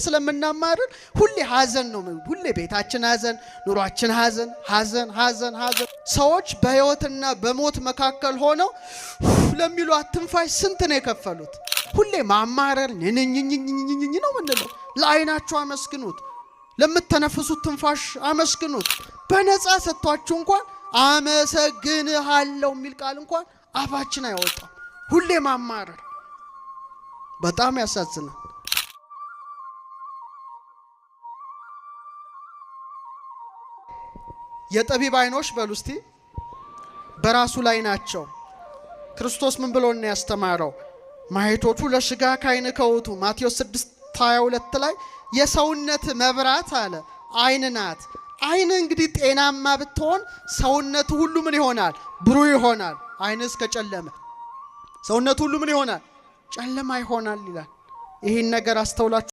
ስለምናማርር ሁሌ ሀዘን ነው። ሁሌ ቤታችን ሀዘን፣ ኑሯችን ሀዘን፣ ሀዘን፣ ሀዘን፣ ሀዘን። ሰዎች በህይወትና በሞት መካከል ሆነው ለሚሏት ትንፋሽ ስንት ነው የከፈሉት? ሁሌ ማማረር ንንኝኝኝኝኝ ነው ምንለው። ለአይናችሁ አመስግኑት፣ ለምተነፍሱት ትንፋሽ አመስግኑት። በነፃ ሰጥቷችሁ እንኳን አመሰግንሃለሁ የሚል ቃል እንኳን አፋችን አይወጣም። ሁሌ ማማረር በጣም ያሳዝናል። የጠቢብ አይኖች በሉ እስቲ በራሱ ላይ ናቸው። ክርስቶስ ምን ብሎ ነው ያስተማረው? ማኅቶቱ ለሥጋ ከዓይን ከውቱ ማቴዎስ 6:22 ላይ የሰውነት መብራት አለ አይን ናት። አይን እንግዲህ ጤናማ ብትሆን ሰውነቱ ሁሉ ምን ይሆናል? ብሩህ ይሆናል። አይን እስከጨለመ ሰውነቱ ሁሉ ምን ይሆናል? ጨለማ ይሆናል ይላል። ይህን ነገር አስተውላችሁ